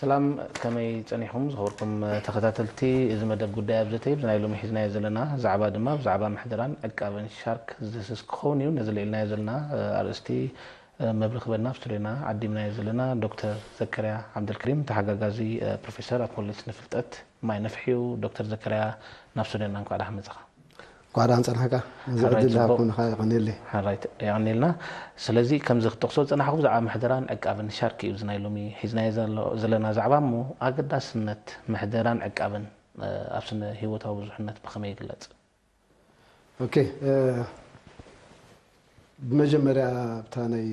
ሰላም፣ ከመይ ጸኒሕኩም ዝኸበርኩም ተኸታተልቲ? እዚ መደብ ጉዳይ ኣብ ዘተ እዩ። ብናይ ሎሚ ሒዝናዮ ዘለና ዛዕባ ድማ ብዛዕባ ምሕደራን ዕቃብን ሻርክ ዝድህስስ ክኸውን እዩ። ነዚ ልዒልናዮ ዘለና ኣርእስቲ መብሪ ክበና ኣብ ስቱድዮና ዓዲምናዮ ዘለና ዶክተር ዘከርያ ዓብደልከሪም፣ ተሓጋጋዚ ፕሮፌሰር ኣብ ኮሌጅ ስነ ፍልጠት ማይ ነፍሒ እዩ። ዶክተር ዘከርያ፣ ናብ ስቱድዮና እንኳዕ ደሓን መጻኻ። እንኳዕ ደሓን ጸናሕካ። እዚ ዕድል ዝሃብኩምኻ የቐንየለይ። ሓራይት የቐንየልና። ስለዚ ከምዚ ክትጠቕሶ ዝጸናሕኩ ብዛዕባ ምሕደራን ዕቃብን ሻርክ እዩ እዚ ናይ ሎሚ ሒዝናዮ ዘለና ዛዕባ። እሞ ኣገዳስነት ምሕደራን ዕቃብን ኣብ ስነ ህይወታዊ ብዙሕነት ብኸመይ ይግለጽ? ኦኬ፣ ብመጀመርያ ኣብታ ናይ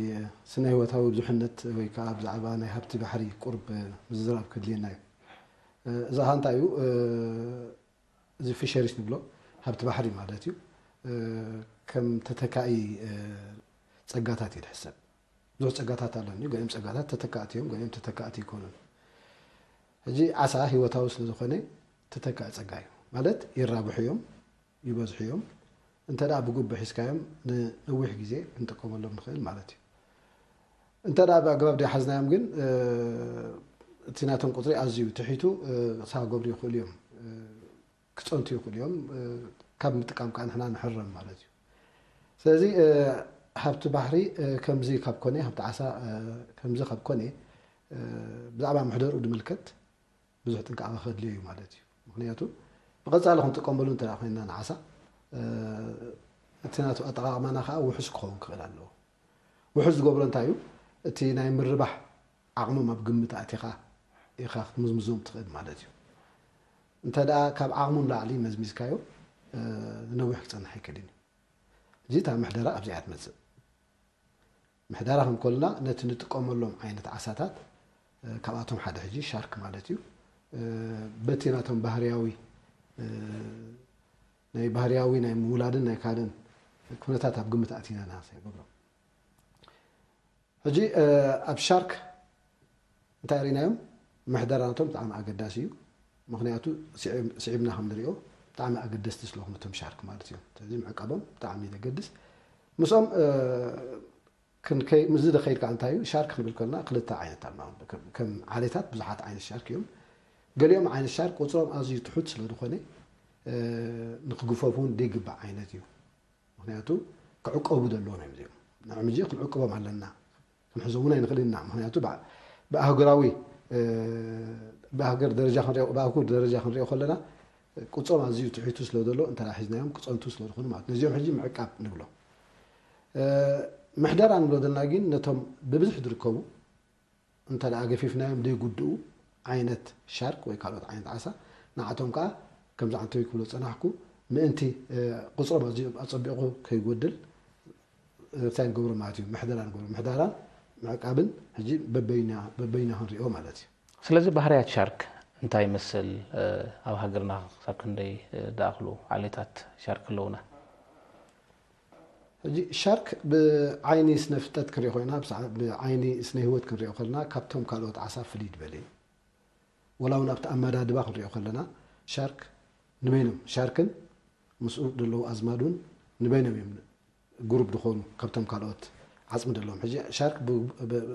ስነ ህይወታዊ ብዙሕነት ወይ ከዓ ብዛዕባ ናይ ሃብቲ ባሕሪ ቁርብ ምዝራብ ከድልየና እዩ። እዛ ኸ እንታይ እዩ? እዚ ፊሸሪስ ንብሎ ሃብቲ ባሕሪ ማለት እዩ። ከም ተተካኢ ጸጋታት እዩ ዝሕሰብ። ብዙሕ ጸጋታት ኣለኒ። ገሊኦም ጸጋታት ተተካእቲ እዮም፣ ገሊኦም ተተካእቲ ኣይኮኑን። ሕጂ ዓሳ ህይወታዊ ስለ ዝኾነ ተተካኢ ጸጋ እዩ ማለት ይራብሑ እዮም፣ ይበዝሑ እዮም። እንተ ደኣ ብጉብእ ሒዝካዮም ንነዊሕ ግዜ ክንጥቀመሎም ንኽእል ማለት እዩ። እንተ ደኣ ብኣግባብ ደይሓዝናዮም ግን እቲ ናቶም ቁፅሪ ኣዝዩ ትሒቱ ክሳብ ክገብሩ ይኽእሉ እዮም። ክፀንቱ ይኽእሉ እዮም። ካብ ምጥቃም ከዓ ንሕና ንሕረም ማለት እዩ። ስለዚ ሃብቲ ባሕሪ ከምዚ ካብ ኮነ፣ ሃብቲ ዓሳ ከምዚ ካብ ኮነ ብዛዕባ ምሕደርኡ ዝምልከት ብዙሕ ጥንቃቐ ከድልዮ እዩ ማለት እዩ። ምኽንያቱ ብቐፃሊ ክንጥቀመሉ እንተ ኮይንና ንዓሳ እቲ ናቱ ኣጠቓቕማና ከዓ ውሑስ ክኸውን ክኽእል ኣለዎ። ውሑስ ዝገብሮ እንታይ እዩ? እቲ ናይ ምርባሕ ዓቕሞም ኣብ ግምት ኣእቲኻ ኢኻ ክትምዝምዞም ትኽእል ማለት እዩ። እንተ ደኣ ካብ ዓቕሙ ንላዕሊ መዝሚዝካዮ ንነዊሕ ክፀንሕ ኣይክእልን እዩ። እዚ እታ ምሕደራ ኣብዚኣ ትመፅእ። ምሕደራ ክንከልና ነቲ ንጥቀመሎም ዓይነት ዓሳታት ካብኣቶም ሓደ ሕጂ ሻርክ ማለት እዩ። በቲ ናቶም ባህርያዊ ናይ ባህርያዊ ናይ ምውላድን ናይ ካልእን ኩነታት ኣብ ግምት ኣእቲና ኢና ንገብሮም። ሕጂ ኣብ ሻርክ እንታይ ርኢናዮም? ምሕደራ ናቶም ብጣዕሚ ኣገዳሲ እዩ። ምኽንያቱ ስዒብና ከም ንሪኦ ብጣዕሚ ኣገደስቲ ስለኾኑ እቶም ሻርክ ማለት እዮም። ስለዚ ምዕቃቦም ብጣዕሚ ዘገድስ ምስኦም ክንከይ ምስዚ ደኸይድ ከዓ እንታይ እዩ ሻርክ ክንብል ከለና ክልተ ዓይነት ኣለና። ከም ዓሌታት ብዙሓት ዓይነት ሻርክ እዮም። ገሊኦም ዓይነት ሻርክ ቁፅሮም ኣዝዩ ትሑት ስለ ዝኾነ ንክግፈፉ እውን ዘይግባእ ዓይነት እዩ። ምክንያቱ ክዕቀቡ ዘለዎም እዮም እዚኦም። ንዕም እዚ ክንዕቅቦም ኣለና። ክንሕዞም እውን ኣይንኽእል ኢና። ምክንያቱ ብኣህጉራዊ ብኣህጉር ደረጃ ክንሪኦ ከለና ቁፅሮም ኣዝዩ ትሒቱ ስለ ዘሎ እንተ ሒዝናዮም ክፀንቱ ስለ ዝኾኑ ማለት ነዚኦም ሕጂ ምዕቃብ ንብሎ። ምሕደራ ንብሎ ዘለና ግን ነቶም ብብዝሒ ዝርከቡ እንተ ደኣ ገፊፍናዮም ዘይጉድኡ ዓይነት ሻርክ ወይ ካልኦት ዓይነት ዓሳ ንዓቶም ከዓ ከምዚ ዓንተዊ ክብሎ ዝፀናሕኩ ምእንቲ ቁፅሮም ኣዝዩ ኣፀቢቑ ከይጎድል እንታይ ንገብሮ ማለት እዩ? ምሕደራ ንገብሮ። ምሕደራን ምዕቃብን ሕጂ በበይና በበይና ክንሪኦ ማለት እዩ። ስለዚ ባህርያት ሻርክ እንታይ ይመስል? ኣብ ሃገርና ክሳብ ክንደይ ዝኣኽሉ ዓሌታት ሻርክ ኣለውና? ሕጂ ሻርክ ብዓይኒ ስነ ፍልጠት ክንሪኦ ኮይና ብዓይኒ ስነ ህይወት ክንሪኦ ከለና ካብቶም ካልኦት ዓሳ ፍልይ ዝበለ እዩ። ወላ እውን ኣብቲ ኣመዳድባ ክንሪኦ ከለና ሻርክ ንበይኖም ሻርክን ምስኡ ዘለዉ ኣዝማዱን ንበይኖም እዮም ግሩፕ ዝኾኑ ካብቶም ካልኦት ዓፅሚ ዘለዎም። ሕጂ ሻርክ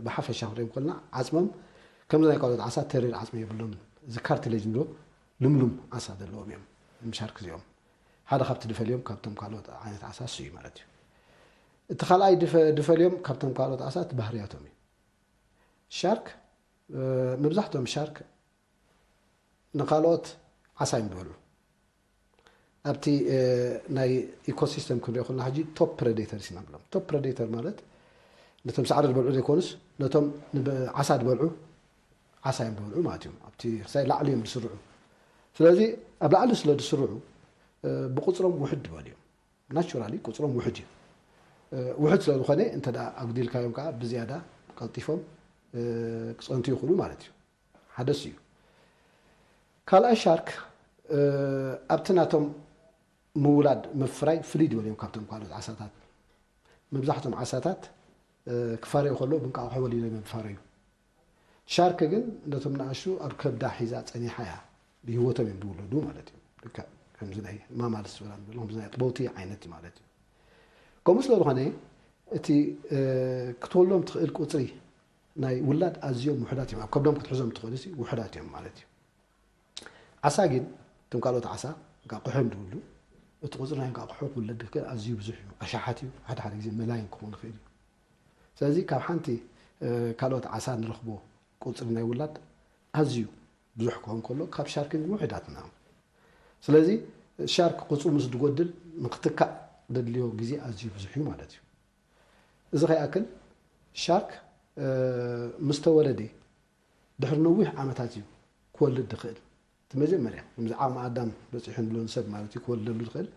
ብሓፈሻ ክንሪኦም ከለና ዓፅሞም ከምዚ ናይ ካልኦት ዓሳ ተሪር ዓፅሚ የብሎምን። እዚ ካርትሌጅ ንብሎ ልምሉም ዓሳ ዘለዎም እዮም ሻርክ እዚኦም። ሓደ ካብቲ ድፈልዮም ካብቶም ካልኦት ዓይነት ዓሳ እሱ እዩ ማለት እዩ። እቲ ካልኣይ ድፈልዮም ካብቶም ካልኦት ዓሳ እቲ ባህርያቶም እዩ። ሻርክ መብዛሕትኦም ሻርክ ንካልኦት ዓሳ እዮም ዝበልዑ። ኣብቲ ናይ ኢኮሲስተም ክንሪኦ ከለና ሕጂ ቶፕ ፕሬዴተርስ ኢና ንብሎም። ቶፕ ፕሬዴተር ማለት ነቶም ሳዕሪ ዝበልዑ ዘይኮኑስ ነቶም ዓሳ ዝበልዑ ዓሳ እዮም ዝበልዑ ማለት እዮም። ኣብቲ ክሳይ ላዕሊ እዮም ዝስርዑ። ስለዚ ኣብ ላዕሊ ስለ ዝስርዑ ብቁፅሮም ውሕድ ዝበሉ እዮም። ናቹራሊ ቁፅሮም ውሕድ እዩ። ውሕድ ስለ ዝኾነ እንተ ኣጉዲልካዮም ከዓ ብዝያዳ ቀልጢፎም ክፀንቱ ይኽእሉ ማለት እዩ። ሓደ እሱ እዩ። ካልኣይ ሻርክ ኣብቲ ናቶም ምውላድ ምፍራይ ፍልይ ዝበሉ እዮም ካብቶም ካልኦት ዓሳታት። መብዛሕቶም ዓሳታት ክፋረዩ ከለዉ ብንቃቑሖ ወሊዶም እዮም ዝፋረዩ። ሻርክ ግን ነቶም ንኣሽቱ ኣብ ከብዳ ሒዛ ፀኒሓ እያ ብህይወቶም እዮም ዝውለዱ ማለት እዩ። ልክዕ ከምዚ ናይ ማማልስ ዝበላ ንብሎ ከምዚ ናይ ቦቲ ዓይነት ማለት እዩ። ከምኡ ስለ ዝኾነ እቲ ክትወልዶም ትኽእል ቁፅሪ ናይ ውላድ ኣዝዮም ውሑዳት እዮም። ኣብ ከብዶም ክትሕዞም ትኽእል ሲ ውሑዳት እዮም ማለት እዩ። ዓሳ ግን እቶም ካልኦት ዓሳ እንቃቑሖ እዮም ዝብሉ። እቲ ቁፅሪ ናይ እንቃቑሖ ክውለድ ዝኽእል ኣዝዩ ብዙሕ እዩ። ኣሽሓት እዩ። ሓደ ሓደ ግዜ መላይን ክኸውን ይኽእል እዩ። ስለዚ ካብ ሓንቲ ካልኦት ዓሳ ንረኽቦ ቁፅሪ ናይ ውላድ ኣዝዩ ብዙሕ ክኸውን ከሎ ካብ ሻርክ ግን ውሕዳት ኢና። ስለዚ ሻርክ ቁፅሩ ምስ ዝጎድል ንክትካእ ዘድልዮ ግዜ ኣዝዩ ብዙሕ እዩ ማለት እዩ። እዚ ከይኣክል ሻርክ ምስ ተወለደ ድሕሪ ነዊሕ ዓመታት እዩ ክወልድ ዝኽእል። እቲ መጀመርያ ከምዚ ዓቕሚ ኣዳም በፂሑ ንብሎ ንሰብ ማለት እዩ ክወልደሉ ዝኽእል።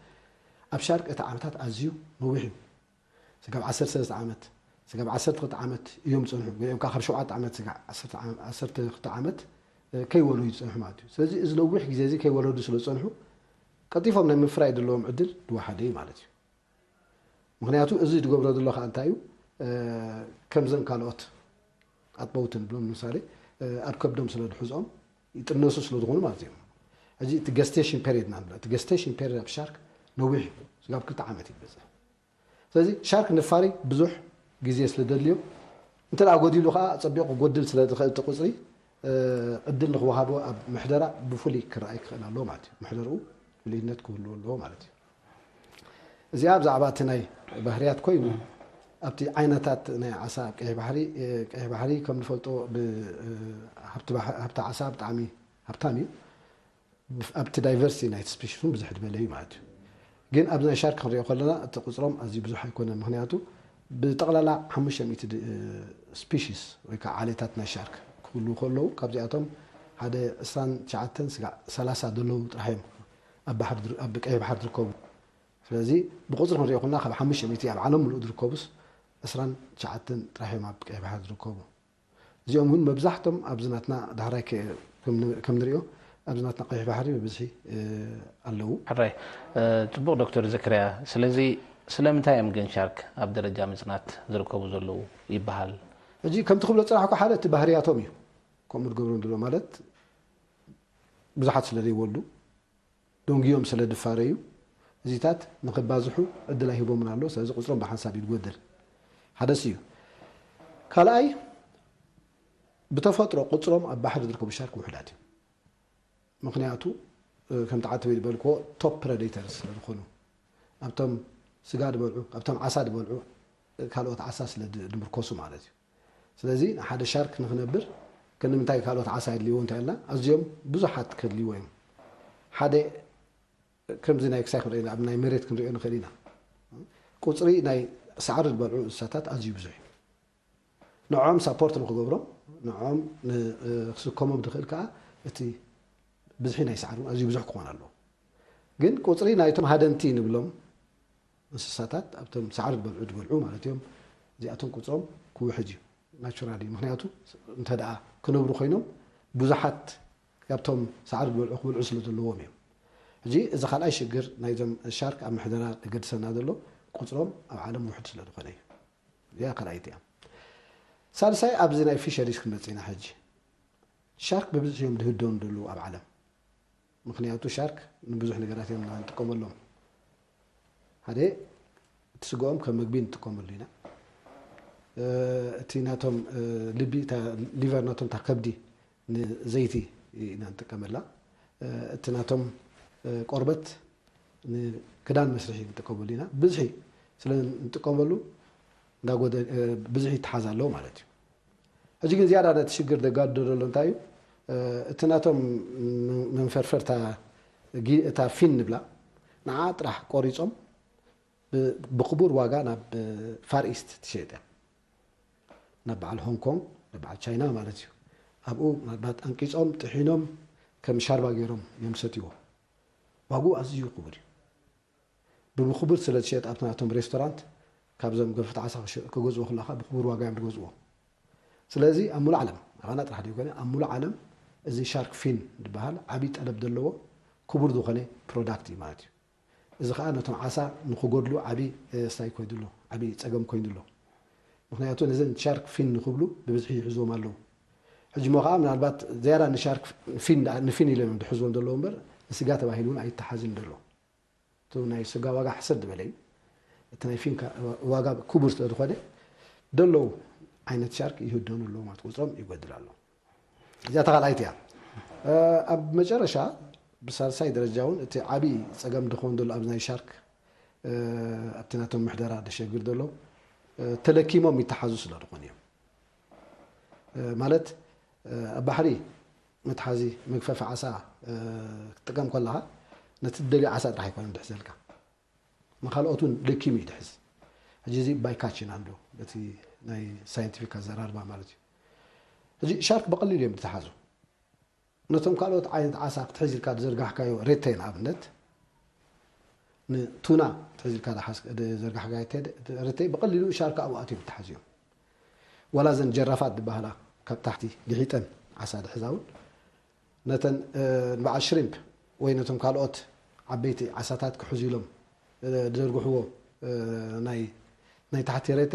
ኣብ ሻርክ እቲ ዓመታት ኣዝዩ ነዊሕ እዩ። ስጋብ ዓሰርተ ሰለስተ ዓመት፣ ስጋብ ዓሰርተ ክልተ ዓመት እዮም ዝፀንሑ። ገሊኦም ከዓ ካብ ሸውዓተ ዓመት ስጋብ ዓሰርተ ዓመት ከይወለዩ ዝፀንሑ ማለት እዩ። ስለዚ እዚ ነዊሕ ግዜ እዚ ከይወለዱ ስለ ዝፀንሑ ቀልጢፎም ናይ ምፍራይ ዘለዎም ዕድል ዝወሓደ እዩ ማለት እዩ። ምክንያቱ እዚ ዝገብሮ ዘሎ ከዓ እንታይ እዩ? ከምዘን ካልኦት ኣጥበውቲ ንብሎም ንምሳሌ ኣብ ከብዶም ስለ ዝሕዝኦም ይጥነሱ ስለ ዝኾኑ ማለት እዮም። ሕጂ እቲ gestation period ኢና ንብሎ። እቲ gestation period ኣብ ሻርክ ነዊሕ እዩ። ስጋብ ክልተ ዓመት እዩ ዝበፅሕ። ስለዚ ሻርክ ንፋሪ ብዙሕ ግዜ ስለ ዘድልዮ እንተ ደኣ ጎዲሉ ከዓ ኣፀቢቑ ክጎድል ስለ ዝኽእል እቲ ቁፅሪ ዕድል ንክወሃቦ ኣብ ምሕደራ ብፍሉይ ክረኣይ ክኽእል ኣለዎ ማለት እዩ። ምሕደርኡ ፍሉይነት ክህልዎ ኣለዎ ማለት እዩ። እዚኣ ብዛዕባ እቲ ናይ ባህርያት ኮይኑ ኣብቲ ዓይነታት ናይ ዓሳ ኣብ ቀይሕ ባሕሪ ቀይሕ ባሕሪ ከም ንፈልጦ ሃብቲ ዓሳ ብጣዕሚ ሃብታም እዩ። ኣብቲ ዳይቨርሲቲ ናይቲ ስፒሽስ እውን ብዙሕ ዝበለ እዩ ማለት እዩ። ግን ኣብዚ ናይ ሻርክ ክንሪኦ ከለና እቲ ቁፅሮም ኣዝዩ ብዙሕ ኣይኮነን። ምክንያቱ ብጠቕላላ ሓሙሽተ ሚእቲ ስፒሽስ ወይ ከዓ ዓሌታት ናይ ሻርክ ክህልዉ ከለዉ ካብዚኣቶም ሓደ ዕስራን ትሽዓተን ስጋዕ ሰላሳ ዘለዉ ጥራሕ እዮም ኣብ ባሕሪ ኣብ ቀይሕ ባሕሪ ዝርከቡ። ስለዚ ብቁፅሪ ክንሪኦ ከለና ካብ ሓሙሽተ ሚእቲ ኣብ ዓለም ምሉእ ዝርከቡስ ዕስራን ትሽዓተን ጥራሕ እዮም ኣብ ቀይሕ ባሕሪ ዝርከቡ። እዚኦም እውን መብዛሕቶም ኣብዚ ናትና ዳሕራይ ከም ንሪኦ ኣብዚ ናትና ቀይሕ ባሕሪ ብብዝሒ ኣለዉ። ሕራይ ፅቡቕ ዶክተር ዘክርያ። ስለዚ ስለምንታይ እዮም ግን ሻርክ ኣብ ደረጃ ምፅናት ዝርከቡ ዘለዉ ይበሃል? ሕጂ ከምቲ ክብሎ ፅናሕኩ ሓደ እቲ ባህርያቶም እዩ ከምኡ ዝገብሮም ዘሎ ማለት ብዙሓት ስለ ዘይወልዱ ደንጉዮም ስለ ዝፋረዩ እዚታት ንክባዝሑ ዕድል ኣይህቦምን ኣሎ። ስለዚ ቁፅሮም ብሓንሳብ እዩ ዝጎድል። ሓደ እሱ እዩ። ካልኣይ ብተፈጥሮ ቁፅሮም ኣብ ባሕሪ ዝርከቡ ሻርክ ውሑዳት እዩ። ምክንያቱ ከምቲ ዓተበይ ዝበልክዎ top predators ስለ ዝኾኑ ኣብቶም ስጋ ዝበልዑ ኣብቶም ዓሳ ዝበልዑ ካልኦት ዓሳ ስለ ዝምርኮሱ ማለት እዩ። ስለዚ ሓደ ሻርክ ንክነብር ክንምንታይ ካልኦት ዓሳ የድልይዎ እንታይ ኢልና ኣዝዮም ብዙሓት ከድልይዎ እዮም። ሓደ ከምዚ ናይ ክሳይ ክንሪኦ ኣብ ናይ መሬት ክንሪኦ ንኽእል ኢና። ቁፅሪ ናይ ሳዕሪ ዝበልዑ እንስሳታት ኣዝዩ ብዙሕ እዩ። ንዖም ሳፖርት ንክገብሮም ንዖም ክስከሞም ዝኽእል ከዓ እቲ ብዝሒ ናይ ሳዕሪ ኣዝዩ ብዙሕ ክኾን ኣለዎ። ግን ቁፅሪ ናይቶም ሃደንቲ ንብሎም እንስሳታት ኣብቶም ሳዕሪ ዝበልዑ ዝበልዑ ማለት እዮም። እዚኣቶም ቁፅሮም ክውሕድ እዩ ናቹራሊ። ምክንያቱ እንተ ደኣ ክነብሩ ኮይኖም ብዙሓት ካብቶም ሳዕሪ ዝበልዑ ክበልዑ ስለ ዘለዎም እዮም። ሕጂ እዚ ካልኣይ ሽግር ናይዞም ሻርክ ኣብ ምሕደራ ዘገድሰና ዘሎ ቁፅሮም ኣብ ዓለም ውሕድ ስለ ዝኾነ እዩ። እዚኣ ካልኣይቲ እያ። ሳልሳይ ኣብዚ ናይ ፊሸሪስ ክንመፅእ ኢና። ሕጂ ሻርክ ብብዝሒ እዮም ዝህደኑ ዘለዉ ኣብ ዓለም። ምክንያቱ ሻርክ ንብዙሕ ነገራት እዮም ንጥቀመሎም። ሓደ እቲ ስግኦም ከም መግቢ ንጥቀመሉ ኢና። እቲ ናቶም ልቢ ሊቨር ናቶም እታ ከብዲ ንዘይቲ ኢና ንጥቀመላ። እቲ ናቶም ቆርበት ንክዳን መስርሒ ንጥቀመሉ ኢና። ብዝሒ ስለ ንጥቀመሉ እንዳጎደ ብዝሒ ይተሓዝ ኣለዎ ማለት እዩ። ሕጂ ግን ዝያዳ ነቲ ሽግር ዘጋድዶ ዘሎ እንታይ እዩ? እቲ ናቶም መንፈርፈር እታ ፊን ንብላ ንዓ ጥራሕ ቆሪፆም ብክቡር ዋጋ ናብ ፋር ኢስት ትሸየጥ እያ። ናብ በዓል ሆንግ ኮንግ ናብ በዓል ቻይና ማለት እዩ። ኣብኡ ምናልባት ኣንቂፆም ጥሒኖም ከም ሻርባ ገይሮም እዮም ዝሰትይዎ። ዋግኡ ኣዝዩ ክቡር እዩ። ብብክቡር ስለ ዝሸየጥ ኣብቲ ናቶም ሬስቶራንት ካብዞም ገፈፍቲ ዓሳ ክገዝኡ ከለካ ብክቡር ዋጋ እዮም ዝገዝዎ። ስለዚ ኣብ ሙሉእ ዓለም ኣባና ጥራሕ ዘይኮነ ኣብ ሙሉእ ዓለም እዚ ሻርክ ፊን ዝበሃል ዓብዪ ጠለብ ዘለዎ ክቡር ዝኾነ ፕሮዳክት እዩ ማለት እዩ። እዚ ከዓ ነቶም ዓሳ ንክጎድሉ ዓብዪ ሳይ ኮይኑ ኣሎ፣ ዓብዪ ፀገም ኮይኑ ኣሎ። ምክንያቱ ነዘን ሻርክ ፊን ንክብሉ ብብዝሒ ይሕዝዎም ኣለዉ። ሕጂ ሞ ከዓ ምናልባት ዝያዳ ንሻርክ ፊን ንፊን ኢሎም እዮም ዝሕዝዎም ዘለዉ እምበር ንስጋ ተባሂሉ እውን ኣይተሓዝን ዘሎ። እቲ ናይ ስጋ ዋጋ ሕሰር ዝበለ እዩ። እቲ ናይ ፊን ዋጋ ክቡር ስለ ዝኾነ ደለዉ ዓይነት ሻርክ ይህደኑ ኣለዉ ማለት ቁፅሮም ይጎድል ኣሎ። እዚኣ ተኻልኣይቲ እያ። ኣብ መጨረሻ ብሳልሳይ ደረጃ እውን እቲ ዓብዪ ፀገም ዝኸውን ዘሎ ኣብዚ ናይ ሻርክ ኣብቲ ናቶም ምሕደራ ደሸግር ዘሎ ተለኪሞም ይተሓዙ ስለ ዝኾኑ እዮም። ማለት ኣብ ባሕሪ መትሓዚ መግፈፊ ዓሳ ክትጥቀም ከለኻ ነቲ ደልዮ ዓሳ ጥራሕ ኣይኮነን ድሕዘልካ፣ ንካልኦት እውን ለኪሙ እዩ ድሕዝ። ሕጂ እዚ ባይካች ኢና ንብሎ በቲ ናይ ሳይንቲፊክ ኣዘራርባ ማለት እዩ። ሕጂ ሻርክ ብቐሊሉ እዮም ዝተሓዙ። ነቶም ካልኦት ዓይነት ዓሳ ክትሕዝ ኢልካ ዝዘርጋሕካዮ ሬቴ ንኣብነት ንቱና ክትሕዝ ኢልካ ዝሓዝ- ዝዘርጋሕካዮ ሬቴ ብቐሊሉ ሻርክ ኣብኡ ኣትዮም ይተሓዙ እዮም። ዋላ እዘን ጀራፋት ዝበሃላ ካብ ታሕቲ ግሒጠን ዓሳ ዝሕዛ እውን ነተን ንበዓል ሽሪምፕ ወይ ነቶም ካልኦት ዓበይቲ ዓሳታት ክሕዙ ኢሎም ዝዘርግሕዎ ናይ ናይ ታሕቲ ሬቴ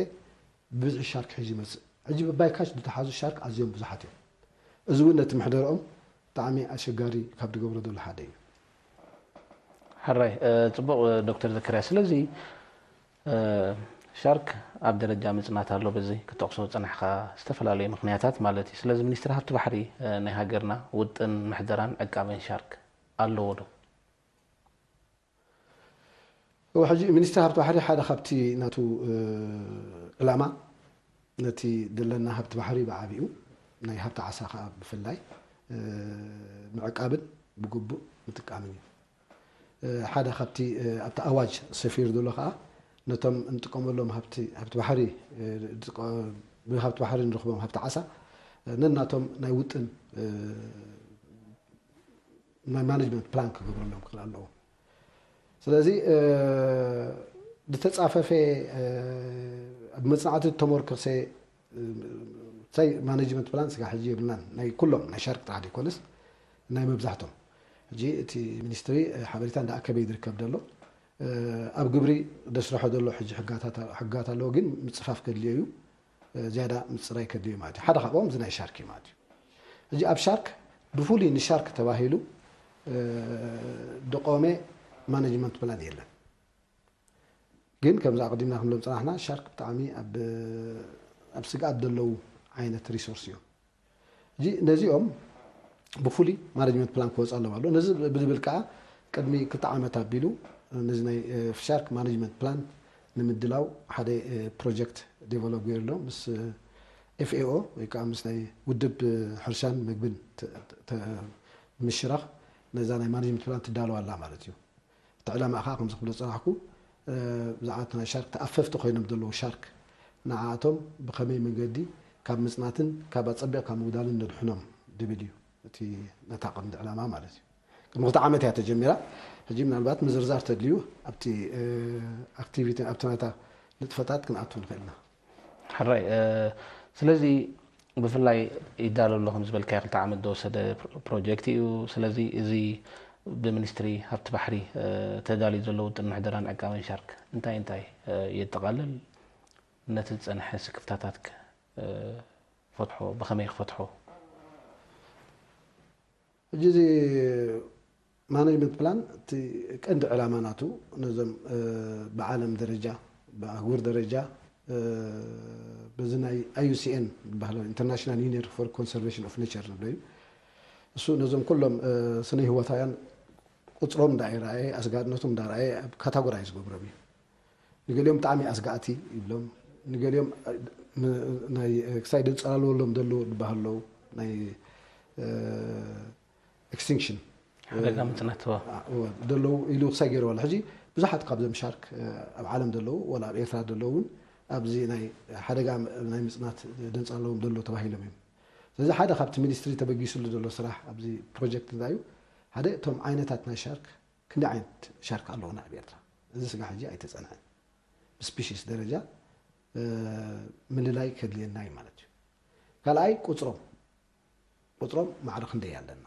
ብብዝሒ ሻርክ ሒዙ ይመፅእ። ሕጂ ብባይካች ዝተሓዙ ሻርክ ኣዝዮም ብዙሓት እዮም። እዚ እውን ነቲ መሕደርኦም ብጣዕሚ ኣሸጋሪ ካብ ዝገብሮ ዘሎ ሓደ እዩ። ሕራይ ጽቡቕ ዶክተር ዘከርያ። ስለዚ ሻርክ ኣብ ደረጃ ምጽናት ኣሎ። በዚ ክጠቕሶ ዝጸናሕካ ዝተፈላለዩ ምኽንያታት ማለት እዩ። ስለዚ ሚኒስትሪ ሃብቲ ባሕሪ ናይ ሃገርና ውጥን ምሕደራን ዕቃበን ሻርክ ኣለዎ ዶ? ሕጂ ሚኒስትሪ ሃብቲ ባሕሪ ሓደ ካብቲ ናቱ ዕላማ ነቲ ዘለና ሃብቲ ባሕሪ ብዓቢኡ ናይ ሃብቲ ዓሳ ከዓ ብፍላይ ምዕቃብን ብግቡእ ምጥቃምን እዩ። ሓደ ካብቲ ኣብቲ ኣዋጅ ሰፊሩ ዘሎ ከዓ ነቶም እንጥቀመሎም ሃብቲ ባሕሪ ብሃብቲ ባሕሪ ንረኽቦም ሃብቲ ዓሳ ነናቶም ናይ ውጥን ናይ ማኔጅመንት ፕላን ክገብረሎም ክኽእል ኣለዎ። ስለዚ ዝተፃፈፈ ኣብ መፅናዕቲ ተመርኮሰ ሳይ ማኔጅመንት ፕላን ስጋ ሕጂ የብልናን ናይ ኩሎም ናይ ሻርክ ጥራሕ ዘይኮነስ ናይ መብዛሕቶም ሕጂ እቲ ሚኒስትሪ ሓበሬታ እንዳኣከበ ዝርከብ ዘሎ ኣብ ግብሪ ደስረሖ ዘሎ ሕጂ ሕጋታት ኣለዎ ግን ምፅፋፍ ከድልዮ እዩ። ዝያዳ ምፅራይ ከድልዩ ማለት እዩ ሓደ ካብኦም እዚ ናይ ሻርክ እዩ ማለት እዩ። ሕጂ ኣብ ሻርክ ብፍሉይ ንሻርክ ተባሂሉ ድቆመ ማኔጅመንት ፕላን የለን። ግን ከምዚ ኣቅዲምና ክንብሎም ፅናሕና ሻርክ ብጣዕሚ ኣብ ስግኣት ዘለዉ ዓይነት ሪሶርስ እዮም። ሕጂ ነዚኦም ብፍሉይ ማኔጅመንት ፕላን ክወፁ ኣለዎም ኣሎ ነዚ ብዝብል ከዓ ቅድሚ ክልተ ዓመት ኣቢሉ ነዚ ናይ ሻርክ ማኔጅመንት ፕላን ንምድላው ሓደ ፕሮጀክት ዴቨሎፕ ገይሩ ኣሎ ምስ ኤፍኤኦ ወይ ከዓ ምስ ናይ ውድብ ሕርሻን ምግብን ምሽራኽ ነዛ ናይ ማኔጅመንት ፕላን ትዳለዋ ኣላ ማለት እዩ። እቲ ዕላማ ከዓ ከምዚ ክብሎ ዝፀናሕኩ ብዛዕባ ናይ ሻርክ ተኣፈፍቲ ኮይኖም ዘለዉ ሻርክ ንዓኣቶም ብከመይ መንገዲ ካብ ምፅናትን ካብ ኣፀቢቕካ ምውዳልን ነድሕኖም ድብል እዩ እቲ ነታ ቀንዲ ዕላማ ማለት እዩ። ቅድሚ ክልተ ዓመት እያ ተጀሚራ። ሕጂ ምናልባት ምዝርዛር ተድልዩ ኣብቲ ኣክቲቪቲ ኣብቲ ናታ ንጥፈታት ክንኣቱ ንኽእል ኢና። ሕራይ ስለዚ ብፍላይ ይዳሎ ኣሎ ከም ዝበልካዮ ክልተ ዓመት ዝወሰደ ፕሮጀክት እዩ። ስለዚ እዚ ብሚኒስትሪ ሃብቲ ባሕሪ ተዳልዩ ዘሎ ውጥን ምሕደራን ዕቃበን ሻርክ እንታይ እንታይ የጠቓልል? ነቲ ዝጸንሐ ስክፍታታትከ ፈትሖ ብኸመይ ክፈትሖ? ሕጂ እዚ ማኔጅመንት ፕላን እቲ ቀንዲ ዕላማ ናቱ ነዞም ብዓለም ደረጃ ብኣህጉር ደረጃ በዚ ናይ ኣዩሲኤን ዝበሃለ ኢንተርናሽናል ዩኒየን ፎር ኮንሰርቬሽን ኦፍ ኔቸር ንብሎ እዩ። እሱ ነዞም ኩሎም ስነ ህይወታውያን ቁፅሮም እንዳይረኣየ ኣስጋድነቶም እንዳረኣየ ኣብ ካታጎራይ ዝገብሮም እዩ። ንገሊኦም ብጣዕሚ ኣስጋእቲ ይብሎም፣ ንገሊኦም ክሳይ ድንፀላልወሎም ደለዎ ዝበሃሉ ናይ ኤክስቲንክሽን ሓደጋ ምፅናት ደለዉ ኢሉ ክሳይ ገይርዎ ኣሎ። ሕጂ ብዙሓት ካብዞም ሻርክ ኣብ ዓለም ዘለዉ ወላ ኣብ ኤርትራ ዘለዉ እውን ኣብዚ ናይ ሓደጋ ናይ ምፅናት ድንፀላለዎም ደሎ ተባሂሎም እዮም። ስለዚ ሓደ ካብቲ ሚኒስትሪ ተበጊስሉ ዘሎ ስራሕ ኣብዚ ፕሮጀክት እንታይ እዩ? ሓደ እቶም ዓይነታት ናይ ሻርክ ክንደይ ዓይነት ሻርክ ኣለዉና ኣብ ኤርትራ? እዚ ስጋ ሕጂ ኣይተፀንዐን። ብስፒሽስ ደረጃ ምልላይ ከድልየና እዩ ማለት እዩ። ካልኣይ ቁፅሮም ቁፅሮም ማዕረ ክንደይ ኣለና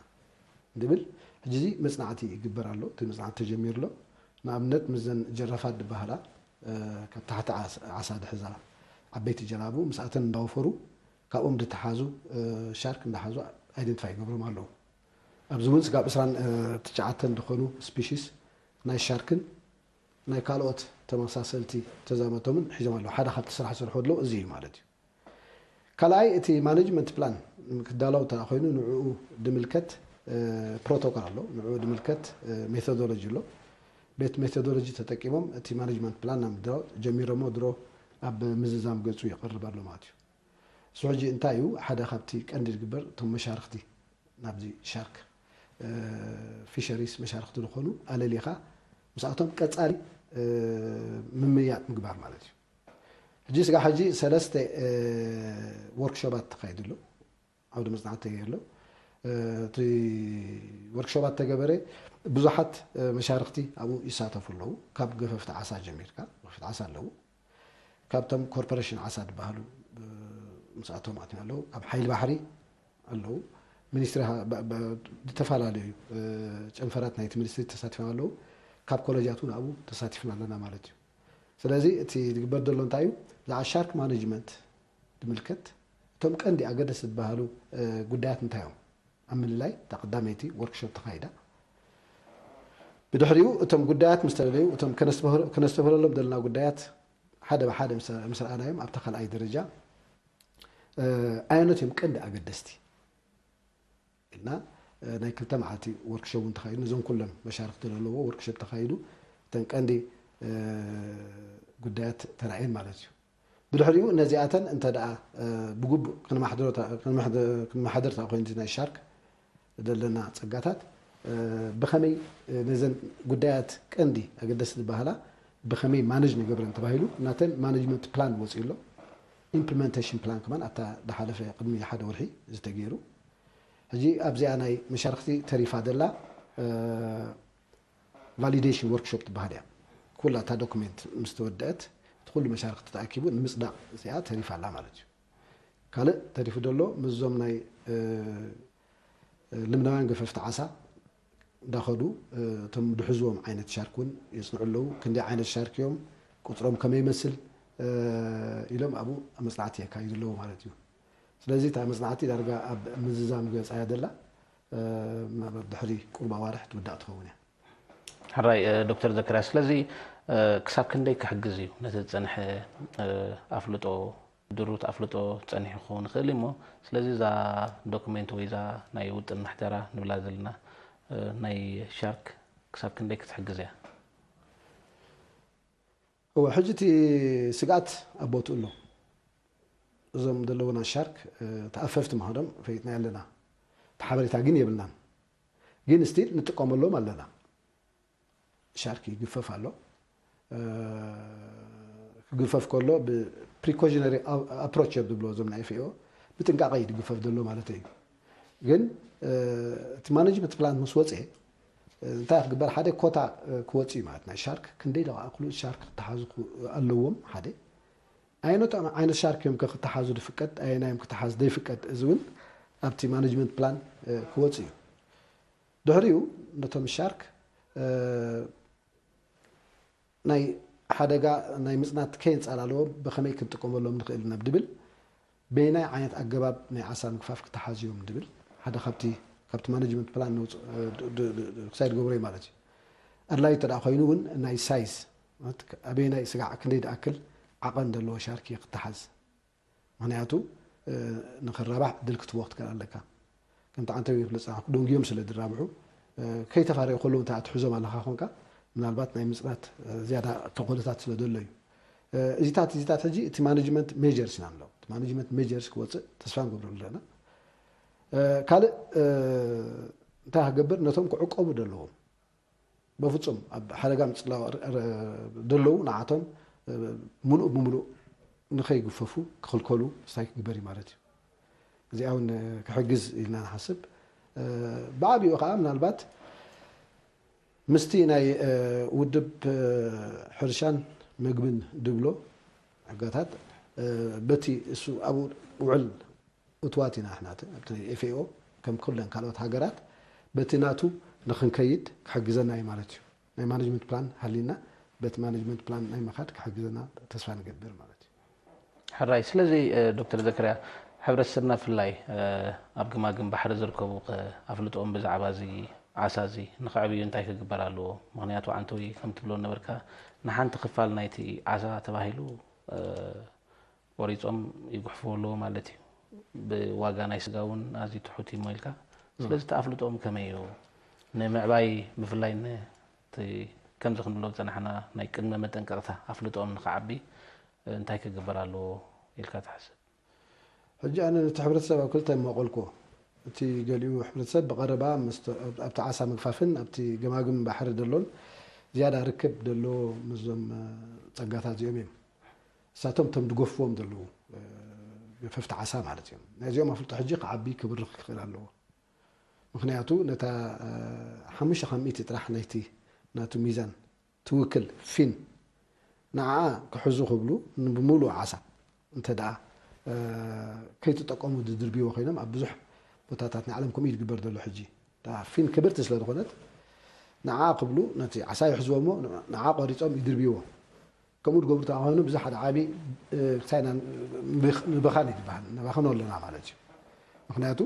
ንብል ሕጂ እዚ መፅናዕቲ ይግበር ኣሎ። እቲ መፅናዕቲ ተጀሚሩ ኣሎ። ንኣብነት ምስዘን ጀራፋት ዝበሃላ ካብ ታሕቲ ዓሳ ድሕዛ ዓበይቲ ጀላቡ ምስኣተን እንዳወፈሩ ካብኦም ድተሓዙ ሻርክ እንዳሓዙ ኣይደንቲፋይ ይገብሮም ኣለዉ። ኣብዚ እውን ስጋብ ዕስራን ትሽዓተን ዝኾኑ ስፒሽስ ናይ ሻርክን ናይ ካልኦት ተመሳሰልቲ ተዛመቶምን ሒዞም ኣለዉ። ሓደ ካብቲ ስራሕ ዝሰርሑ ኣለዉ እዚ እዩ ማለት እዩ። ካልኣይ እቲ ማኔጅመንት ፕላን ክዳለው እንተ ኮይኑ ንዕኡ ድምልከት ፕሮቶኮል ኣሎ፣ ንዕኡ ድምልከት ሜቶዶሎጂ ኣሎ። ቤት ሜቶዶሎጂ ተጠቂሞም እቲ ማኔጅመንት ፕላን ናብ ምድራው ጀሚሮሞ ድሮ ኣብ ምዝዛም ገጹ ይቐርብ ኣሎ ማለት እዩ። እሱ ሕጂ እንታይ እዩ ሓደ ካብቲ ቀንዲ ዝግበር እቶም መሻርክቲ ናብዚ ሻርክ ፊሸሪስ መሻርክቲ ዝኾኑ ኣለሊኻ ምስኣቶም ቀጻሊ ምምያጥ ምግባር ማለት እዩ። ሕጂ ስጋ ሕጂ ሰለስተ ወርክሾባት ተኻይዱ ኣሎ። ዓውዲ መጽናዕቲ ተገይሩ ኣሎ። እቲ ወርክሾባት ተገበረ ብዙሓት መሻርክቲ ኣብኡ ይሳተፉ ኣለዉ። ካብ ገፈፍቲ ዓሳ ጀሚርካ ገፈፍቲ ዓሳ ኣለዉ። ካብቶም ኮርፖሬሽን ዓሳ ዝበሃሉ ምስኣቶም ኣትዮም ኣለዉ። ካብ ሓይሊ ባሕሪ ኣለዉ። ሚኒስትሪ ዝተፈላለዩ ጨንፈራት ናይቲ ሚኒስትሪ ተሳቲፎም ኣለዉ። ካብ ኮለጃት እውን ኣብኡ ተሳቲፍና ኣለና ማለት እዩ። ስለዚ እቲ ዝግበር ዘሎ እንታይ እዩ? ብዛዕባ ሻርክ ማኔጅመንት ዝምልከት እቶም ቀንዲ ኣገደስ ዝበሃሉ ጉዳያት እንታይ እዮም? ኣብ ምልላይ እታ ቀዳመይቲ ወርክሾፕ ተኻይዳ። ብድሕሪኡ እቶም ጉዳያት ምስ ተለዩ እቶም ከነስተብህለሎም ዘለና ጉዳያት ሓደ ብሓደ ምስ ረኣናዮም ኣብታ ካልኣይ ደረጃ ኣየኖት እዮም ቀንዲ ኣገደስቲ ኢልና ናይ ክልተ መዓልቲ ወርክሾፕ እውን ተኻይዱ። ነዞም ኩሎም መሻርክቲ ዘለዎ ወርክሾፕ ተኻይዱ። እተን ቀንዲ ጉዳያት ተራእየን ማለት እዩ። ብድሕሪኡ ነዚኣተን እንተ ደኣ ብግቡእ ክንመሓደር ተኾይኑ ናይ ሻርክ ዘለና ጸጋታት ብኸመይ ነዘን ጉዳያት ቀንዲ ኣገደስቲ ዝበሃላ ብኸመይ ማነጅ ንገብረን ተባሂሉ ናተን ማነጅመንት ፕላን ወፂኡ ኣሎ። ኢምፕሊመንቴሽን ፕላን ከማን ኣብታ ዝሓለፈ ቅድሚ ሓደ ወርሒ ዝተገይሩ። ሕጂ ኣብዚኣ ናይ መሻርክቲ ተሪፋ ዘላ ቫሊዴሽን ወርክሾፕ ትበሃል እያ። ኩላ እታ ዶክሜንት ምስ ተወደአት እቲ ኩሉ መሻርክቲ ተኣኪቡ ንምፅዳቕ እዚኣ ተሪፋ ኣላ ማለት እዩ። ካልእ ተሪፉ ዘሎ ምስዞም ናይ ልምዳውያን ገፈፍቲ ዓሳ እንዳኸዱ እቶም ድሕዝዎም ዓይነት ሻርክ እውን የፅንዑ ኣለዉ። ክንደይ ዓይነት ሻርክ እዮም፣ ቁፅሮም ከመይ ይመስል ኢሎም ኣብኡ መፅናዕቲ የካይዱ ኣለዉ ማለት እዩ። ስለዚ እታ መፅናዕቲ ዳርጋ ኣብ ምዝዛም ገፃ እያ ዘላ። ምናልባት ድሕሪ ቁሩብ ኣዋርሕ ትውዳእ ትኸውን እያ። ሕራይ ዶክተር ዘከርያ፣ ስለዚ ክሳብ ክንደይ ክሕግዝ እዩ ነቲ ዝፀንሐ ኣፍልጦ ድሩት ኣፍልጦ ጸኒሑ ክኸውን ይኽእል እዩ እሞ፣ ስለዚ እዛ ዶክሜንት ወይ እዛ ናይ ውጥን ምሕደራ ንብላ ዘለና ናይ ሻርክ ክሳብ ክንደይ ክትሕግዝ እያ? እወ፣ ሕጂ እቲ ስግኣት ኣብ ቦትኡ ኣሎ። እዞም ዘለዉና ሻርክ ተኣፈፍቲ ምዃኖም ፈሊጥና ኣለና። እቲ ሓበሬታ ግን የብልናን። ግን ስቲል ንጥቀመሎም ኣለና። ሻርክ ይግፈፍ ኣሎ። ክግፈፍ ከሎ ብፕሪኮሽነሪ ኣፕሮች እዮም ዝብልዎ እዞም ናይ ኤፍኤኦ። ብጥንቃቐ እዩ ዝግፈፍ ዘሎ ማለት እዩ። ግን እቲ ማኔጅመንት ፕላን ምስ ወፀ እንታይ ክግበር? ሓደ ኮታ ክወፅእ እዩ ማለት ናይ ሻርክ ክንደይ ደኣክሉ ሻርክ ክተሓዙ ኣለዎም። ሓደ ኣየኖት ዓይነት ሻርክ እዮም ክተሓዙ ዝፍቀድ፣ ኣየናዮም ክተሓዝ ዘይፍቀድ፣ እዚ እውን ኣብቲ ማኔጅመንት ፕላን ክወፅእ እዩ። ድሕሪኡ ነቶም ሻርክ ናይ ሓደጋ ናይ ምፅናት ከየንፃላለዎም ብኸመይ ክንጥቀመሎም ንኽእል ኢና ብድብል በየናይ ዓይነት ኣገባብ ናይ ዓሳ ምግፋፍ ክተሓዝዮም ድብል ሓደ ካብቲ ካብቲ ማኔጅመንት ፕላን ክሳይ ድገብሮ እዩ ማለት እዩ። ኣድላይ እንተ ኮይኑ እውን ናይ ሳይዝ ኣበየናይ ስጋዕ ክንደይ ድኣክል ዓቐን ዘለዎ ሻርክ ክተሓዝ ምክንያቱ ንክራባሕ ዕድል ክትቦ ክትከል ኣለካ። ከምቲ ዓንተው ይፍለጥ ዝፀናሕኩ ደንጉዮም ስለ ዝራብሑ ከይተፋረዩ ከለዉ እንታይ ትሕዞም ኣለካ ኮንካ ምናልባት ናይ ምፅናት ዝያዳ ተኮልታት ስለ ዘሎ እዩ። እዚታት እዚታት ሕጂ እቲ ማኔጅመንት ሜጀርስ ኢና ንብሎ። እቲ ማኔጅመንት ሜጀርስ ክወፅእ ተስፋ ንገብረሉ ኣለና። ካልእ እንታይ ክገብር ነቶም ክዕቀቡ ዘለዎም በፍጹም ኣብ ሓደጋ ምፅላው ደለዉ ንዓቶም ምሉእ ብምሉእ ንኸይግፈፉ ክኽልከሉ ስታይ ክግበር እዩ ማለት እዩ። እዚኣ እውን ክሕግዝ ኢልና ንሓስብ። ብዓብኡ ከዓ ምናልባት ምስቲ ናይ ውድብ ሕርሻን መግብን ድብሎ ሕጋታት በቲ እሱ ኣብኡ ውዕል እትዋት ኢና ንሕና ኣብቲ ናይ ኤፍኤኦ ከም ኩለን ካልኦት ሃገራት በቲ ናቱ ንክንከይድ ክሕግዘና እዩ ማለት እዩ። ናይ ማኔጅመንት ፕላን ሃሊና በቲ ማኔጅመንት ፕላን ናይ ምኻድ ክሕግዘና ተስፋ ንገብር ማለት እዩ። ሕራይ። ስለዚ ዶክተር ዘከርያ፣ ሕብረተሰብና ብፍላይ ኣብ ገማግም ባሕሪ ዝርከቡ ኣፍልጦኦም ብዛዕባ እዚ ዓሳ እዚ ንኸዕብዩ እንታይ ክግበር ኣለዎ? ምኽንያቱ ዓንተዊ ከም ትብሎ ነበርካ ንሓንቲ ክፋል ናይቲ ዓሳ ተባሂሉ ቆሪፆም ይጉሕፍዎ ኣለዎ ማለት እዩ። ብዋጋ ናይ ስጋ እውን ኣዝዩ ትሑት እዩ ኢልካ። ስለዚ እቲ ኣፍልጦኦም ከመይ እዩ? ንምዕባይ ብፍላይ ከምዚ ክንብሎ ዝፀናሕና ናይ ቅድመ መጠንቀቕታ ኣፍልጦኦም ንክዓቢ እንታይ ክግበር ኣለዎ ኢልካ ትሓስብ? ሕጂ ኣነ ነቲ ሕብረተሰብ ኣብ ክልተ መቐልኮ። እቲ ገሊኡ ሕብረተሰብ ብቐረባ ኣብቲ ዓሳ ምግፋፍን ኣብቲ ገማግም ባሕሪ ደሎን ዝያዳ ርክብ ደሎ ምስዞም ፀጋታት እዚኦም እዮም። እሳቶም እቶም ድገፍዎም ዘለዉ ገፈፍቲ ዓሳ ማለት እዮም። ናይዚኦም ኣፍልጦ ሕጂ ክዓቢ ክብርኽ ክኽእል ኣለዎ። ምክንያቱ ነታ ሓሙሽተ ካብ ሚእቲ ጥራሕ ናይቲ ናቱ ሚዛን ትውክል ፊን ንዓኣ ክሕዙ ክብሉ ብሙሉእ ዓሳ እንተ ደኣ ከይትጠቀሙ ዝድርብይዎ ኮይኖም ኣብ ብዙሕ ቦታታት ናይ ዓለም ከምኡ እዩ ዝግበር ዘሎ ሕጂ። ፊን ክብርቲ ስለ ዝኾነት ንዓኣ ክብሉ ነቲ ዓሳ ይሕዝዎ እሞ ንዓኣ ቆሪፆም ይድርብይዎ። ከምኡ ዝገብሩ ተኾይኑ ብዛሕ ሓደ ዓቢ ክሳይና ንበኻን እዩ ዝበሃል ነባኽኖ ኣለና ማለት እዩ። ምክንያቱ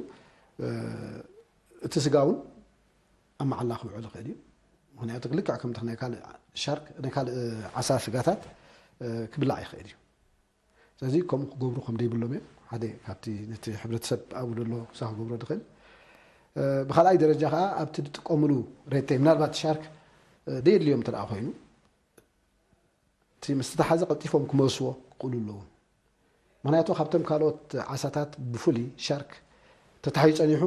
እቲ ስጋ እውን ኣብ መዓላ ክውዕል ይኽእል እዩ። ምክንያቱ ልክዕ ከምቲ ናይ ካልእ ሻርክ ናይ ካልእ ዓሳ ስጋታት ክብላዕ ይኽእል እዩ። ስለዚ ከምኡ ክገብሩ ከም ደይብሎም እዮም ሓደ ካብቲ ነቲ ሕብረተሰብ ኣብኡ ዘሎ ክሳ ክገብሮ ዝኽእል። ብካልኣይ ደረጃ ከዓ ኣብቲ ዝጥቀምሉ ሬቴ ምናልባት ሻርክ ደየድልዮም እንተ ኮይኑ እቲ ምስ ተታሓዘ ቀልጢፎም ክመልስዎ ክኽእሉ ኣለዎም። ምክንያቱ ካብቶም ካልኦት ዓሳታት ብፍሉይ ሻርክ ተታሒዙ ፀኒሑ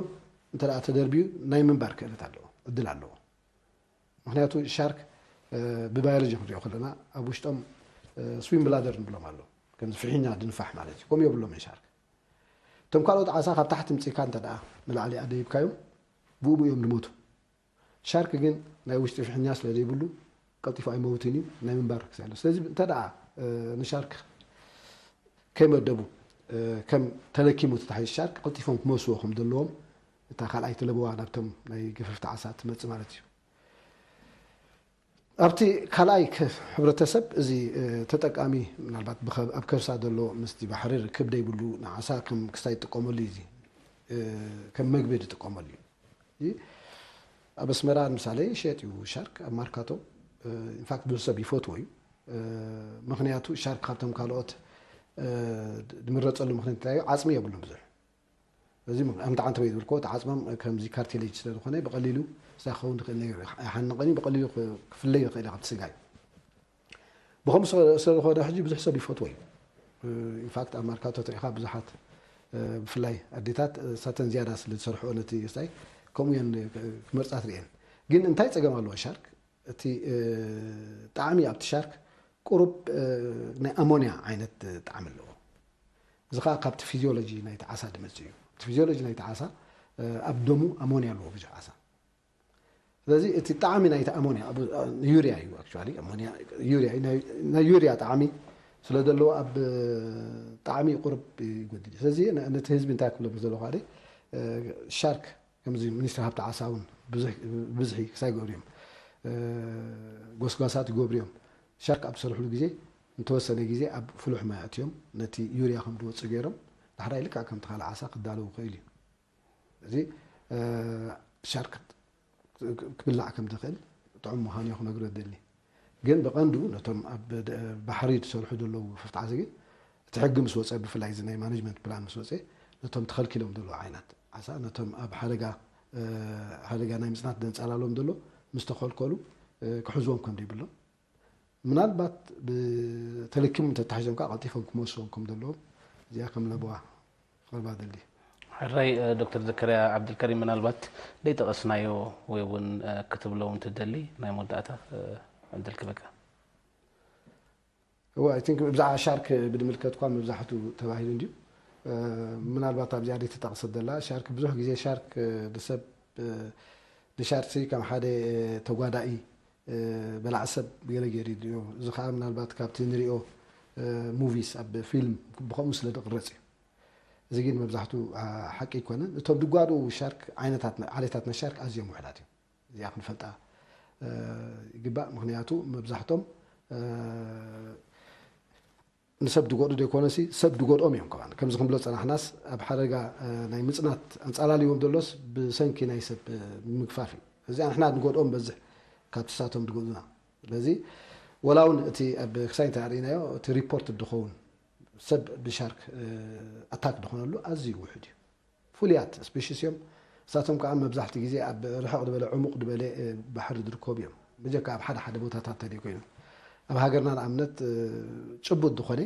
እንተ ተደርብዩ ናይ ምንባር ክእለት ኣለዎ፣ እድል ኣለዎ። ምክንያቱ ሻርክ ብባዮሎጂ ክንሪኦ ከለና ኣብ ውሽጦም ስዊም ብላደር ንብሎም ኣሎ፣ ከምዚ ፍሒኛ ድንፋሕ ማለት እዩ። ከምኡ የብሎምን ሻርክ። እቶም ካልኦት ዓሳ ካብ ታሕቲ ምፅእካ እንተ ንላዕሊ ኣደይብካዮም ብኡ እዮም ዝሞቱ። ሻርክ ግን ናይ ውሽጢ ፍሕኛ ስለ ዘይብሉ ቀልጢፉ ኣይመውትን እዩ፣ ናይ ምንባር ክሳይ ኣሎ። ስለዚ እንተ ደኣ ንሻርክ ከይመደቡ ከም ተለኪሙ ተታሒዙ ሻርክ ቀልጢፎም ክመስዎ ከም ዘለዎም እታ ካልኣይቲ ለበዋ ናብቶም ናይ ገፈፍቲ ዓሳ ትመጽእ ማለት እዩ። ኣብቲ ካልኣይ ሕብረተሰብ እዚ ተጠቃሚ ምናልባት ኣብ ከርሳ ዘሎ ምስቲ ባሕሪ ርክብ ደይብሉ ንዓሳ ከም ክሳይ ይጥቀመሉ እዩ፣ ከም መግቢ ዝጥቀመሉ እዩ። ኣብ ኣስመራ ምሳሌ ይሸጥ እዩ ሻርክ ኣብ ማርካቶ። ኢንፋክት ብዙሕ ሰብ ይፈትዎ እዩ። ምክንያቱ ሻርክ ካብቶም ካልኦት ዝምረፀሉ ምክንያት እንታይ እዩ? ዓፅሚ የብሉን ብዙሕ። እዚ ኣምታ ዓንተ ወይ ዝብልኮ እቲ ዓፅሞም ከምዚ ካርቲሌጅ ስለ ዝኾነ ብቐሊሉ ክሳይ ክኸውን ዝኽእል ነገር ኣይሓንቕን እዩ። ብቐሊሉ ክፍለይ ይኽእል እዩ ካብቲ ስጋ እዩ። ብኸምኡ ስለ ዝኾነ ሕጂ ብዙሕ ሰብ ይፈትዎ እዩ። ኢንፋክት ኣብ ማርካቶ ትሪኢኻ ብዙሓት ብፍላይ ኣዴታት እሳተን ዝያዳ ስለ ዝሰርሕኦ ነቲ ስታይ ከምኡ እየን ክመርፃ ትሪኤን። ግን እንታይ ፀገም ኣለዎ ሻርክ? እቲ ጣዕሚ ኣብቲ ሻርክ ቁሩብ ናይ ኣሞንያ ዓይነት ጣዕሚ ኣለዎ። እዚ ከዓ ካብቲ ፊዚዮሎጂ ናይቲ ዓሳ ዝመፅእ እዩ። እቲ ፊዚዮሎጂ ናይቲ ዓሳ ኣብ ደሙ ኣሞንያ ኣለዎ ብዙሕ ዓሳ። ስለዚ እቲ ጣዕሚ ናይቲ ኣሞንያ ዩርያ እዩ። ኣክቹዋሊ ኣሞንያ ዩርያ እዩ። ናይ ዩርያ ጣዕሚ ስለ ዘለዎ ኣብ ጣዕሚ ቁርብ ይጎድል። ስለዚ ነቲ ህዝቢ እንታይ ክብሎ ዘለኹ ሓደ ሻርክ ከምዚ ሚኒስትሪ ሃብቲ ዓሳ እውን ብዝሒ ክሳይ ይገብሩ እዮም። ጎስጓሳት ይገብሩ እዮም። ሻርክ ኣብ ዝሰርሕሉ ግዜ እንተወሰነ ግዜ ኣብ ፍሉሕ ማይ ኣትዮም ነቲ ዩርያ ከም ዝወፅእ ገይሮም ዳሕራይ ልክዕ ከምቲ ካልእ ዓሳ ክዳለዉ ይኽእል እዩ። እዚ ሻርክ ክብላዕ ከም ዝኽእል ጥዑም ምዃኑ ክነግሮ ደሊ። ግን ብቐንዱ ነቶም ኣብ ባሕሪ ዝሰርሑ ዘለዉ ፈፍትዓሲ ግን እቲ ሕጊ ምስ ወፀ ብፍላይ እዚ ናይ ማኔጅመንት ፕላን ምስ ወፀ ነቶም ተኸልኪሎም ዘለዉ ዓይነት ዓሳ ነቶም ኣብ ሓደጋ ሓደጋ ናይ ምፅናት ደንፃላሎም ዘሎ ምስ ተኸልከሉ ክሕዝዎም ከም ዘይብሎም ምናልባት ብተለኪሙ እንተተሓዞም ከዓ ቀልጢፎም ክመልስዎም ከም ዘለዎም እዚኣ ከም ለበዋ ክቐርባ ደሊ። ሕራይ ዶክተር ዘከርያ ዓብድልከሪም ምናልባት ደይጠቐስናዮ ወይ እውን ክትብሎ እውን ትደሊ ናይ መወዳእታ ዕድል ክበካ። እዋ ኣይ ቲንክ ብዛዕባ ሻርክ ብድምልከት እኳ መብዛሕቱ ተባሂሉ እንድዩ። ምናልባት ኣብዚኣ ደይ ተጠቕሰት ዘላ ሻርክ ብዙሕ ግዜ ሻርክ ንሰብ ንሻርክ ከም ሓደ ተጓዳኢ በላዕ ሰብ ገለ ገይሩ እዩ። እዚ ከዓ ምናልባት ካብቲ ንሪኦ ሙቪስ ኣብ ፊልም ብከምኡ ስለ ዝቕረፅ እዩ። እዚ ግን መብዛሕቱ ሓቂ ኣይኮነን። እቶም ዝጓድኡ ሻርክ ዓይነታት ዓሌታት ናይ ሻርክ ኣዝዮም ውሕዳት እዮም። እዚኣ ክንፈልጣ ይግባእ። ምክንያቱ መብዛሕቶም ንሰብ ዝጎድኡ ዘይኮነሲ ሰብ ዝጎድኦም እዮም። ከማን ከምዚ ክንብሎ ዝፀናሕናስ ኣብ ሓደጋ ናይ ምፅናት ኣንፃላልዎም ዘሎስ ብሰንኪ ናይ ሰብ ምግፋፍ እዩ። እዚ ንሕና ንጎድኦም በዝሕ ካብቲ ሳቶም ዝጎድኡና። ስለዚ ወላ እውን እቲ ኣብ ክሳይ እንታይ ኣርእናዮ እቲ ሪፖርት ዝኸውን ሰብ ብሻርክ ኣታክ ዝኾነሉ ኣዝዩ ውሑድ እዩ። ፍሉያት ስፔሽስ እዮም። እሳቶም ከዓ መብዛሕትኡ ግዜ ኣብ ርሕቕ ዝበለ ዕሙቕ ዝበለ ባሕሪ ዝርከቡ እዮም። ብጀካ ኣብ ሓደ ሓደ ቦታታት ተደይ ኮይኖም ኣብ ሃገርና ንኣብነት ጭቡጥ ዝኾነ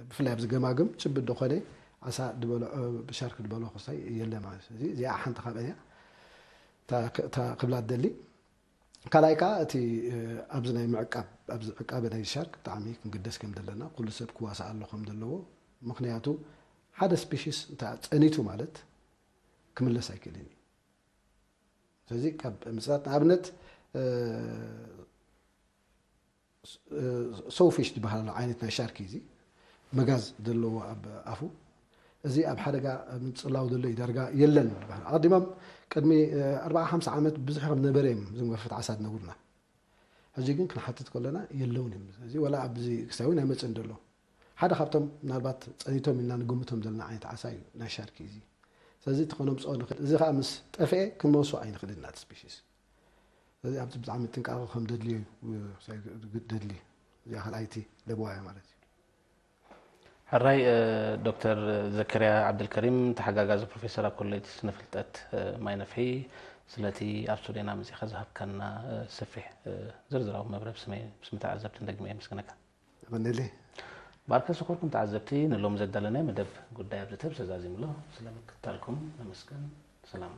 ብፍላይ ኣብዚ ገማግም ጭብጥ ዝኾነ ዓሳ ዝበልዖ ብሻርክ ዝበልዖ ክሳይ የለ ማለት እዩ። እዚኣ ሓንቲ ካብአን እያ እታ ክብላ ደሊ። ካልኣይ ከዓ እቲ ኣብዚ ናይ ምዕቃብ ኣብዚ ዕቃበ ናይ ሻርክ ብጣዕሚ ክንግደስ ከም ዘለና ኩሉ ሰብ ክዋሳእ ኣሎ ከም ዘለዎ። ምክንያቱ ሓደ ስፒሽስ እንተ ፀኒቱ ማለት ክምለስ ኣይክእልን እዩ። ስለዚ ካብ ምፅናት ንኣብነት ሶውፊሽ ዝበሃል ዓይነት ናይ ሻርክ እዚ መጋዝ ዘለዎ ኣብ ኣፉ እዚ ኣብ ሓደጋ ምፅላው ዘሎ እዩ ዳርጋ የለን ዝበሃል ኣቐዲሞም ቅድሚ ኣርባዓ ሓምሳ ዓመት ብዙሕ ከም ነበረ እዮም ዝንገፈት ዓሳ ዝነብሩና። ሕጂ ግን ክንሓትት ከለና የለውን እዮም። እዚ ወላ ኣብዚ ክሳይ እውን ኣይመፅን ዘሎ ሓደ ካብቶም ምናልባት ፀኒቶም ኢልና ንግምቶም ዘለና ዓይነት ዓሳ እዩ ናይ ሻርክ እዚ። ስለዚ እቲ ከነምፅኦ ንኽእል እዚ ከዓ ምስ ጠፍኤ ክንመልሶ ኣይንኽእልን ናቲ ስፒሽስ። ስለዚ ኣብዚ ብጣዕሚ ጥንቃቐ ከም ደድልዮ እዩ ደድሊ። እዚኣ ካልኣይቲ ለበዋ እያ ማለት እዩ። ሕራይ ዶክተር ዘከርያ ዓብደልከሪም ተሓጋጋዚ ፕሮፌሰር ኣብ ኮሌጅ ስነፍልጠት ማይነፍሒ ስለቲ ኣብ ስቱድዮና መፂኻ ዝሃብካና ሰፊሕ ዝርዝራዊ መብርህ ብስመይ ብስም ተዓዘብትን ደግመ የመስግነካ። የቐንየለይ። ባርከ ዝኸበርኩም ተዓዘብቲ ንሎሚ ዘዳለናዮ መደብ ጉዳይ ኣብዚ ተብ ተዛዚሙ ኣሎ። ስለምክትታልኩም ነመስግን። ሰላም።